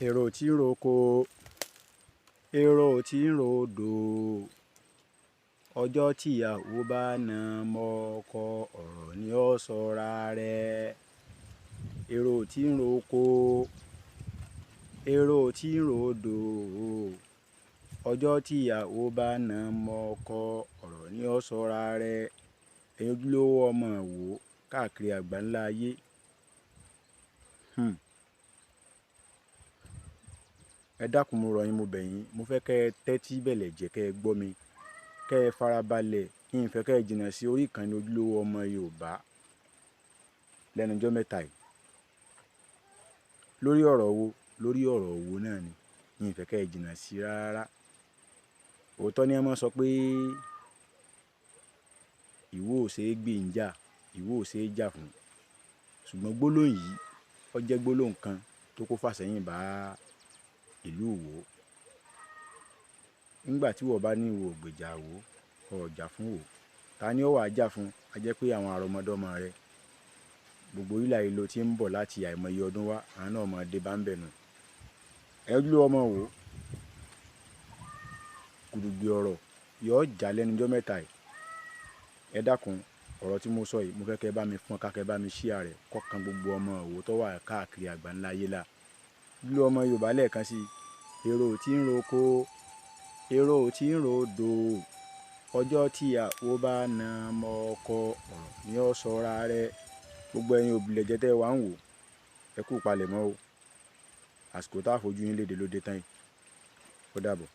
Èrò tí ń roko, èrò tí ń rodò, ọjọ́ tíyàwó bá na mọ́ ọkọ, ọ̀rọ̀ ni ó sọra rẹ̀. Èrò tí ń roko, èrò tí ń rodò, ọjọ́ tíyàwó bá na mọ́ ọkọ, ọ̀rọ̀ ni ó sọra rẹ̀. Ẹ̀yin ojúlówó ọmọ Ìwó káàkiri àgbáńlá ayé. Hmm. Ẹ dákun, mo rọ̀ yín, mo bẹ̀ yín. Mo fẹ́ kẹ́ ẹ tẹ́tí bẹ̀lẹ̀ jẹ́ kẹ́ ẹ gbọ́ mi, kẹ́ ẹ farabalẹ̀. N fẹ́ kẹ́ ẹ jìnnà sí orí ìkànnì Ojúlówó Ọmọ Yorùbá lẹ́nu ọjọ́ mẹ́ta yìí. Lórí ọ̀rọ̀ wo? Lórí ọ̀rọ̀ wo náà ni. N fẹ́ kẹ́ ẹ jìnnà sí rárá. Òótọ́ ni ẹ máa ń sọ pé Ìwó ò ṣe é gbé ń jà, Ìwó ò ṣe é jà fún. Ṣùgbọ́n gbólóhùn yìí, ó jẹ́ gbólóhùn kan tó kó fàsẹ́yìn bá ìlú Ìwó. Nígbà tí ìwọ bá ní ìwọ ò gbèjà Ìwó, o ò jà fún Ìwó, ta ni ó wà jà fún? A jẹ́ pé àwọn àrọmọdọ́mọ rẹ. Gbogbo hílàhílo tí ń bọ̀ láti àìmọye ọdún wá, àwọn náà máa dé bá ń bẹ̀ nù. Ẹ̀yin ojúlówó ọmọ Ìwó, gudugbẹ̀ ọ̀rọ̀ yóò já lẹ́nu ọjọ́ mẹ́ta yìí. Ẹ dákun, ọ̀rọ̀ tí mo sọ yìí, mo fẹ́ kẹ́ ẹ bá mi fọ́n ká, kẹ́ ẹ bá mi share rẹ̀ kó kan gbogbo ọmọ Ìwó tó wà káàkiri àgbáńlá ayé là. Ojúlówó ọmọ Yorùbá lẹ́ẹ̀kan sí, èrò tí ń roko, èrò tí ń rodò, ọjọ́ tíyàwó bá na mọ́ ọkọ, ọ̀rọ̀ ni ó sọra rẹ̀. Gbogbo ẹ̀yin òbílẹ̀jẹ́ tẹ́ ẹ wá ń wò, ẹ kú ìpalẹ̀mọ́ o. Àsìkò tá a fojú yín léde ló dé tán yìí. Ó dàbọ̀.